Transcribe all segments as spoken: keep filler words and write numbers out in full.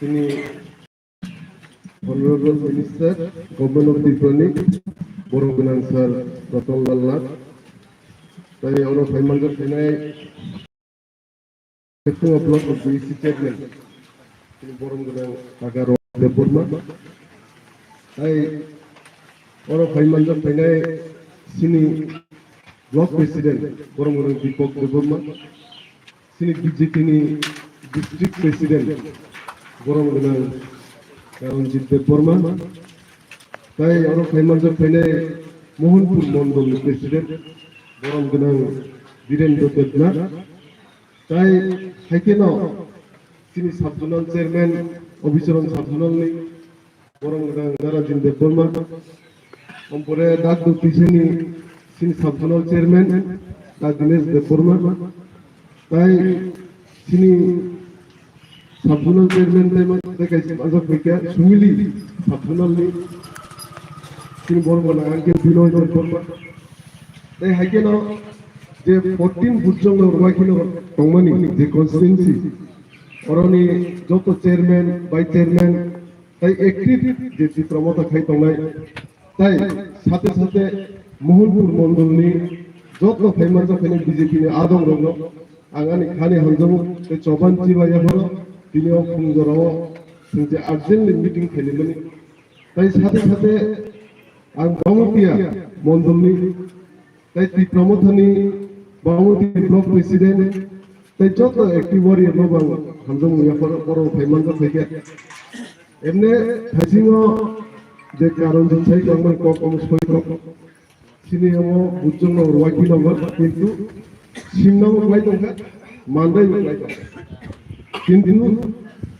Chini Honorable Minister, Government of Tripura ni, borom gwnang Sir Ratan Lal Nath, tai oro phai manjak phainai Tepunga Block of B C Chairman, chini borom gwnang Taga Ron Debbarma, tai oro phai manjak phainai chini Block President, borom gwnang Deepak Debbarma, chini B J P ni District President, borom gwnang Karanjit Debbarma, tai oro phai manjak phainai Mohanpur Mondol ni President, borom gwnang Birendra Debnath, tai hai kheno chini Sub Zonal Chairman, Abhicharan Sub Zonal ni, borom gwnang Narajin Debbarma, ompore dak duk tisani chini Sub Zonal Chairman, dak Dinesh Debbarma, tai chini Sub Zonal Chairman tai ma-, tai kaisa manjak phaikha Sumili Sub Zonal ni, chini borom gwnang Uncle Binoy Debbarma, tai hai kheno je fourteen Bujong no rwai kheno tongmani je constituency, oroni joto Chairman, Vice Chairman, tai active je Tipra Motha khai tongnai, tai sate sate Mohanpur Mondol ni joto phai manjak phainai B J P ni adong rokno ang ani khani hamjago tei choban chiba yapharo tini o phung jorao chwng je urgently meeting khainimani. Tai sate sate ang Bamutiya Mondol ni tai Tipra Mothani Bamutiya Block President, tai joto active warrior no bang hamjak muya poro poro phai manjak phaikha. Emne thaisingo je karon jin sai tongmani kok omo soi kok. Sini omo Bujong no rwai kino ba, kintu simna mo klai tongkha, mandai mo klai tongkha. Kintu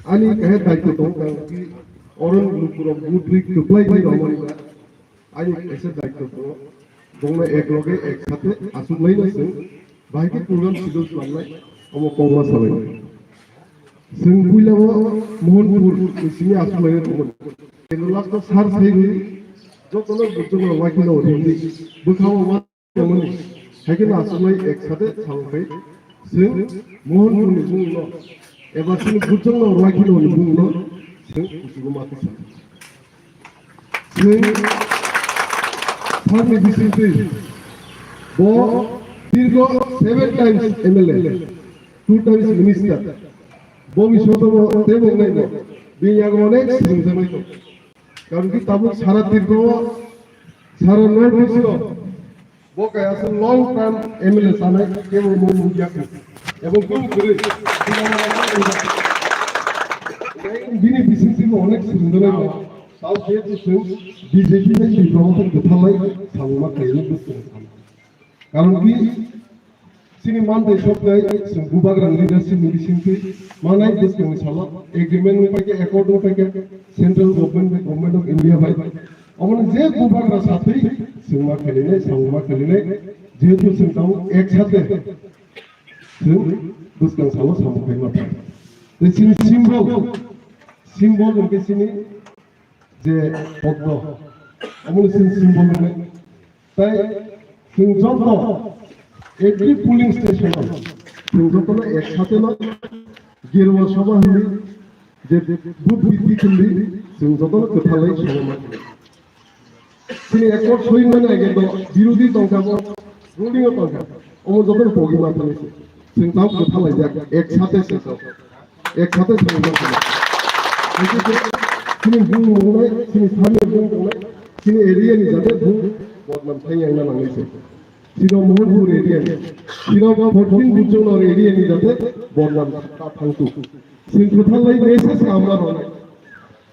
ani kahe daityo tong kang ki oron lukurok budri kwplai ni romani ba. Ani kaisa daityo tongo, bongno ek loge ek sathe achuk laina chwng bahai khe program schedule khlai lai, omo kokma salai. Chwng puila o Mohanpur ni simi achuk laina tongo. Kendo last o sar sai rwi jotono bujokno waikino rwdi. Bwkhao ma tongmani. Haikhe no achuk lai ek sathe salai. Chwng Mohanpur ni bumungno eba chini bujokno waikino ni bumungno chwng kuchugo ma kisa. Chwng sakni bisingtwi bo dirgo seven times M L A, two times minister. Bo bisoto bo tebo nai bo. Bini yago onek swrwngjaknai tong. Karon ki tabuk sara Tripura o, sara North East o bo kaya se long term M L A sanai kebo mo nukya khe. Ebong kebo kwrwi. Bini bisingtwi bo onek swrwngjaknai bo. Tao jehetu chwng B J P bai Tipra Motha kwthalai samungma khainai bwskango. Karon ki chini manthai soknai chwng bubagra leadership ni bisingtwi manai bwskangni salo agreement ni paikhe, accord ni paikhe, central government bai, Government of India bai. Omono je bubagra satwi chwng ma khainai, samung ma khainai, jehetu chwng tabuk ek sathe chwng bwskang salo samung khaima thang. Tei chini symbol, symbol hwnkhe chini je poddo, omono chini symbol hwnwi. Tai chwng joto every polling station o chwng jotono ek sathe no Gerwa Sabha hwnwi je vote bidhi khwlwi chwng jotono kwthalai sabha ma khwlwi. Chini accord soi mani age to birodhi tongkha bo, ruling o tongkha. Omo jotono pogi ma thangwi se. Chwng tamo kwthalaijak, ek sathe se to. Ek sathe thangwi ma thangwi. Haikhe se chini bumung tongnai, chini sami bumung tongnai, chini area ni jate bumung bodnam thangwi wngna nangwi se. Chini Mohanpur area ni, chini fourteen Bujong Nagar area ni jate bodnam ta thangtu. Chwng kwthalai message hamma rwnai.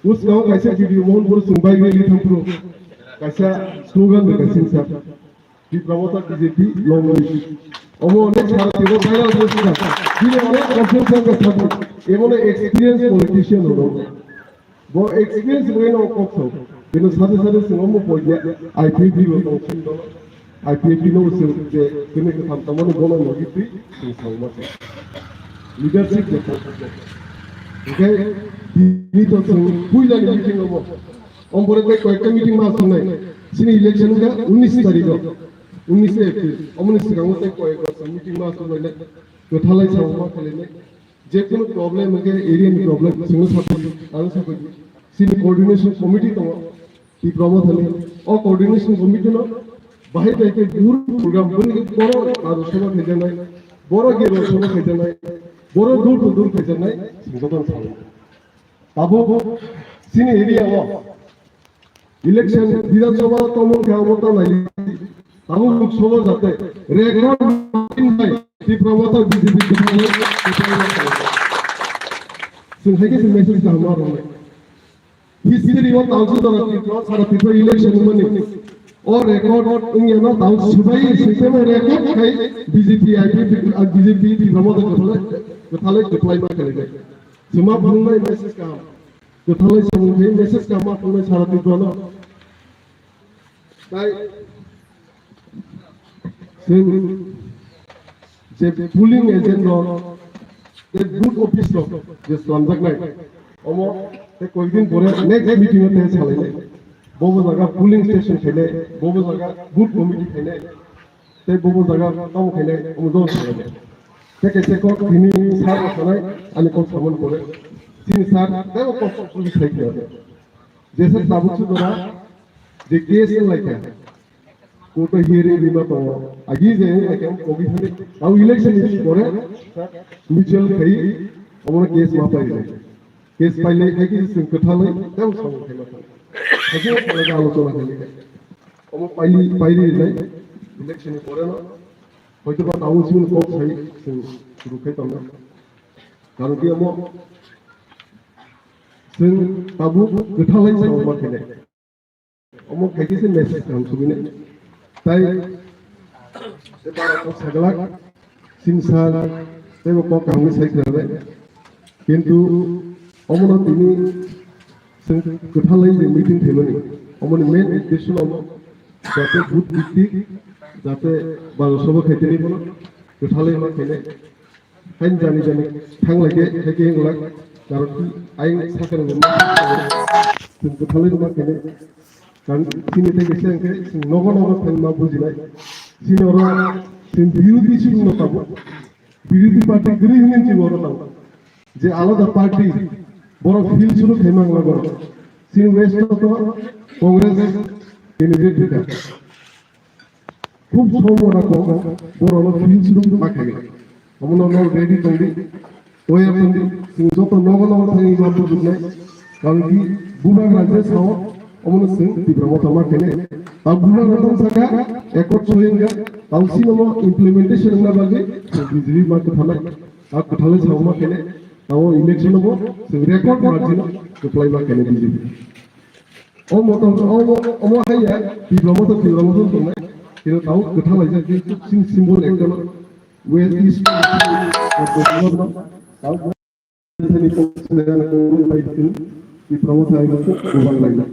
Bwskango kaisa video Mohanpur chwng bai bai thangphuru kaisa slogan bai kaisa wngkha, Tipra Motha B J P long live. Omo onek sara tebo viral bwskha. Bini onek conference wngkha sabu. Ebono experience politician hono. Bo experience bai no kok sao. Bini sade sade chwng omo poiya I P F T bo tong chwng dolo. I P F T no chwng je kini kwtham tongmani bono logi twi chwng sao ma se. Leadership je kok. Hingke bini to chwng puila ni meeting obo. Ombore tei koyekta meeting ma aswk nai. Chini election wngkha unis tarikh o, unis April. Omoni swkango tei koyek rok meeting ma aswk nai. Kwthalai samung ma khlainai. Jekunu problem hwnkhe area ni problem singno sapai, ano sapai. Chini coordination committee tongo, Tipra Mothani. O coordination committee no bahai bai khe bur program bini boro Rajya Sabha khaijaknai, boro Giro Sabha khaijaknai, boro door to door khaijaknai, singno tong sabai. Tabuk chini area o election Bidhan Sabha tomon khe abo ta nai. Tabuk Lok Sabha jate record bai Tipra Motha B J P kwthang, kwthang. Chwng hai khe se message kaham ma rwnai. History o tangsu jora Tipra, sara Tipra election mani. O record wngya no tang subai sitemo record khai B J P I P B J P Tipra Motha kwthalai, kwthalai kwplai ma khalai. Chwma phungnai message kaham. Kwthalai samung khe message kaham ma phungnai sara Tipra no. Tai chwng je polling agent rok, je booth office rok je slamjaknai, omo tei koikdin pore next meeting o tei salainai. Bobo jaga polling station khainai, bobo jaga booth committee khainai, tei bobo jaga tamo khainai, omo jol salainai. Tei kaisa kok tini sir rok sanai, ani kok samani pore. Chini sir tei o kok kok sai khe. Jesa tabuk se jora je case wng lai kha. Court o hearing rima tongo. Agi je wng lai kha, ogi thani tamo election ni pore mutual khai omono case ma pai rinai. Case pai lai khai khe chwng kwthalai tamo samung khai ma thang. Hakhe alochona khai lai. Omo paili, paili rinai election ni pore no hoito ba tamo chwng kok sai chwng suru khai tongnai. Karon khe omo chwng tabuk kwthalai samung ma khainai. Omo khaikhe se message kaham suginai. Tai se bara kok saglak, chini sir teibo kok kaham sai khnanai. Kintu omono tini chwng kwthalai je meeting khaimani, omoni main uddesho no jate booth bhittik, jate Rajya Sabha khaitini bono kwthalai ma khainai. Hain jani jani thang lai khe, hai khe wng lak, karon ki ayang sakani bo ma, chwng kwthalai ma khainai. Karon chini tei khe se wng khe chwng nogo nogo thang ma bujinai. Chini oro chwng birodhi chwng no tabuk. Birodhi party kwrwi hwnwi chwng oro tabuk. Je alada party, borok field suru khaima wngla borok. Chini West o to Congress candidate thwikha. Khub somona kok borokno field suru ma khainai. Omono no ready tongdi, toya tongdi, chwng joto nogo nogo thangwi ma bujuknai. Karon ki bubagra je sao, omono chwng Tipra Motha ma khainai. Tamo bubagra tong saka, accord soi wngya, tamo sinomo implementation wngna bagwi chwng B J P ma kwthalai. A kwthalai sao ma khainai, tamo election o bo chwng record margin o kwplai ma khainai B J P. O motom, o, o, omo hai ya, Tipra Motha, Tipra Motha tongnai. Kino tamo kwtha laijak, je chini symbol ekta no. West East, tamo Tipra Motha hai no, gubang laijak.